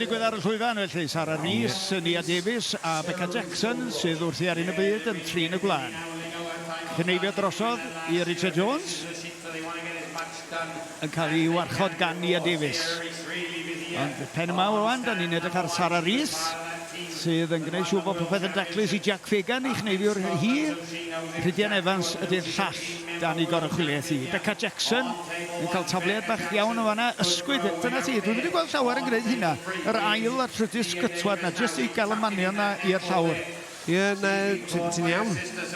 Digwydd ar y llwyfan felly, Sara Rees, Nia Davies a Beca Jackson sydd wrthi ar hyn o bryd yn trin y gwlân. Cneifio drosodd i Richard Jones, yn cael ei warchod gan Nia Davies. Ond pen yma rwan, da ni'n edrych ar Sara Rees, sydd yn gwneud siŵr bod popeth yn daclus i Jack Fagan, ei chneifiwr hi. Rhydian Evans ydy'r llall dan ei goruchwyliaeth hi. Beca Jackson yn cael tafliad bach iawn o fanna. Ysgwyd, dyna ti, dwi'm wedi gweld llawer yn gwneud hynna. Yr ail a'r trydydd sgytwad 'na, jyst i gael y manion 'na i'r llawr. Ie, na, ti'n iawn.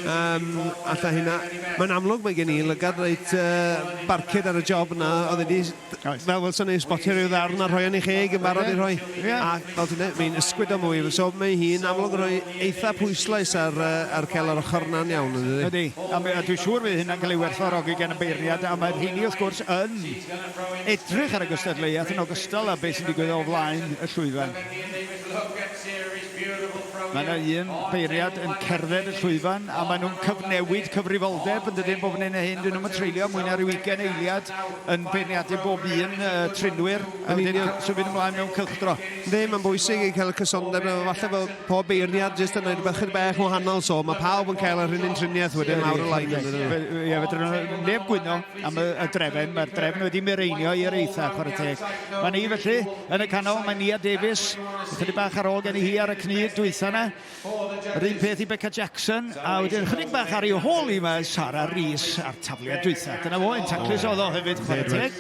Um, alla hynna. Mae'n amlwg mae gen i lygad reit uh, barcud ar y job yna. Oedd wedi Fel welson ni, sbotio rhyw ddarn a rhoi yn ei cheg yn barod i rhoi. A fel ti'n dweud, mae'n ysgwyd o mwy. So mae hi'n amlwg yn rhoi eitha pwyslais ar, ar cael yr ochr yna'n iawn, yn dydi? Ydy, a, a dwi'n siŵr fydd hynna'n cael ei werthfawrogi gan y beirniad, a mae'r rheini wrth gwrs yn edrych ar y gystadleuaeth yn ogystal â beth sy'n digwydd o flaen y llwyfan. Mae yna un beirniad yn cerdded y llwyfan a maen nhw'n cyfnewid cyfrifoldeb yn dydyn bob hyn a hyn. Dyn nhw'm yn treulio mwy na ryw ugain eiliad yn beirniadu bob un trinwyr a wedyn symud ymlaen mewn cylchdro. Yndi, mae'n bwysig i cael y cysondeb 'na. Falle bod pob beirniad jyst yn gwneud rhywbeth chydig bach yn wahanol, so mae pawb yn cael yr un un triniaeth wedyn lawr y lein yn dydyn nhw? Ie, fedrwn nhw neb gwyno am y, y drefn. Mae'r drefn wedi mireinio i'r eitha, chwarae teg. Mae ni felly yn y canol, mae Nia Davies, ychydig bach ar ôl gen i hi ar y cnyd dwytha yna. Yr un peth i Beca Jackson, a wedyn chydig bach ar ei hôl i mae Sara Rees a'r tafliad dwytha. Dyna fo, un taclus oedd o hefyd, chwarae teg.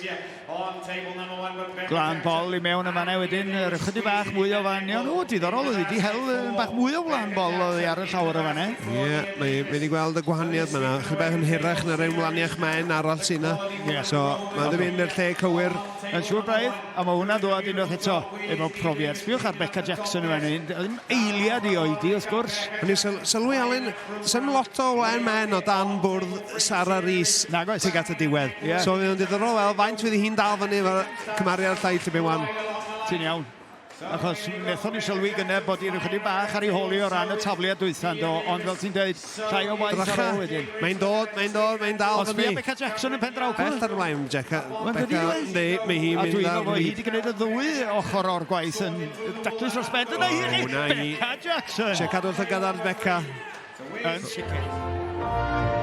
Glan bol i mewn yn fanna wedyn, yr ychydig bach mwy o fanion. O, diddorol, oedd wedi hel bach mwy o wlan bol oedd ar y llawr o fanna. Ie, yeah, mae wedi gweld y gwahaniad mae yna. Chydig bach yn hirach na'r un wlaniach maen arall sy'n yna. Yeah. So, mae wedi mynd i'r lle cywir. Yn siŵr braidd, a mae hwnna'n dod unwaith eto efo profiad. Sbiwch ar Beca Jackson yn fan hyn, ddim eiliad i oedi wrth gwrs. O'n i'n syl sylwi, Alun, sy'm lot o wlen men o dan bwrdd Sara Rees. Nag oes. Tuag at y diwedd. Ie. So fydd o'n diddorol weld faint fydd hi'n dal fyny efo cymharu â'r llaill erbyn wan. Ti'n iawn. Achos wnaethon ni sylwi gynne bod hi'n ychydig bach ar ei hôl hi o ran y tafliad dwytha, yndo? Ond fel ti'n deud, llai o waith ar ôl wedyn. Mae'n dod, mae'n dod, mae'n dal fyny. Ond sbia Beca Jackson yn pen draw. Bell ar y blaen, Beca. Beca, yndi, mae hi'n mynd ar... A dwi'n meddwl bod hi wedi gwneud y ddwy ochr o'r gwaith yn daclus dros ben. Dyna hi, Beca Jackson! Eisiau cadw llygad ar Beca. Yn sicr.